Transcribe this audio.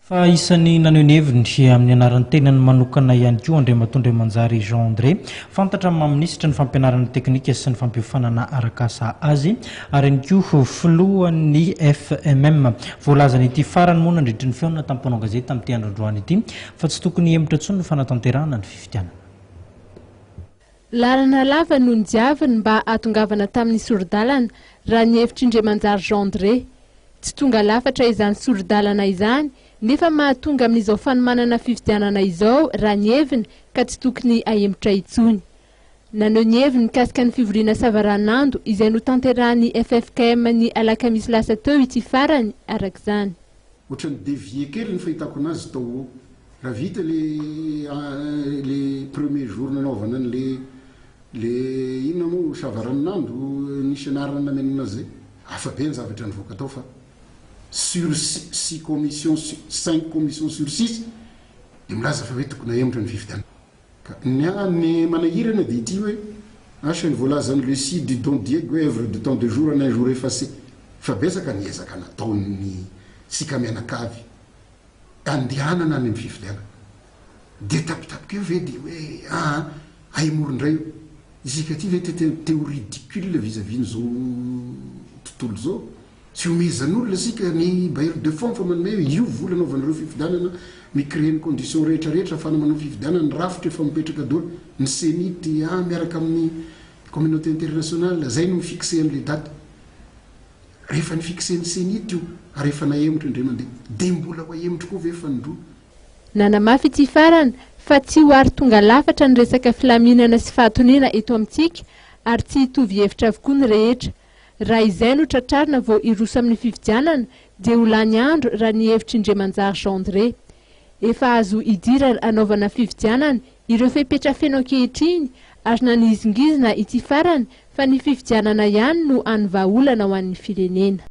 Fa isan'ny naneho ny heviny amin'ny anaran'ny tenany manokana ihany koa Andriamatoa Ndremanjary Jean André, fantatra amin'ny maha minisitry ny fampianarana teknika sy ny fampiofanana arak'asa azy, ary ihany koa filohan'ny FMM. Voalazan'ity farany moa nandritry ny fihaonana tamin'ny mpanao gazety tamin'ity andro androany ity fa tsy tokony hihemotra intsony ny fanatanterahana ny fifidianana. Lalana lava no nodiaviny mba hahatongavana tamin'ny sori-dalana, raha ny hevitr'i Ndremanjary Jean André. Tsy tonga lafatra izany sori-dalana izany, nefa mahatonga amin'izao fanomanana fifidianana izao raha ny heviny ka tsy tokony hahemotra intsony. Naneho ny heviny mikasika ny fivoriana savaranando izay notanterahin'ny ffkm ny alakamisy lasa teo ity farany, araka izany. Ohatran'ny devier kely ny fahitako anazy tao ho ao. Raha vita le le premier jour nanaovana an'le Le inona moa savaranonando nisy anarana namena anazy zay? Hafa be ny zavatra nivoaka tao fa sur six commissions cinq commissions sur six dia milaza fa hoe tokony ahemotra ny fifidianana. Ka ny ahy ny manahirana dia ity hoe asa ny voalazan'i Le Cid du Don Diego hoe oeuvre de tant de jours en un jour effacé fa betsaka ny ezaka nataon'ny sika mianakavy andehanana any amin'ny fifidianana. Dia tapitapika eo ve dia hoe aa ahemory indray io. Isika aty ve te te ho ridicule vis à vis n'izao tontolo izao? Tsy omezan'olona isika ny bailleur de fonds fa manome hoe io vola anaovanareo fifidianana, mi-créer ny conditions rehetra rehetra ahafahana manao fifidianana, ny rafitra efa mipetraka daholo, ny cenit aa miaraka amin'ny communauté internationale, zay no mi-fixer an'ilay date. Rehefa ni-fixer ny cenit io ary efa nahemotra indray mandeha dia mbola ho ahemotra koa ve fanindroany? Nanamafy ity farany fa tsy ho ary tonga lafatra ny resaka filaminana sy fahatoniana eto amintsika ary tsy hitovy hevitra avokoa ny rehetra. Raha izay no tratrarina vao hiroso amin'ny fifidianana dia ho lany andro raha ny hevitr'i Ndremanjary Jean André. Efa azo idirana hanaovana fifidianana ireo fepetra feno ankehitriny ary nanizingizina ity farany fa ny fifidianana ihany no hany vahaolana ho an'ny firenena.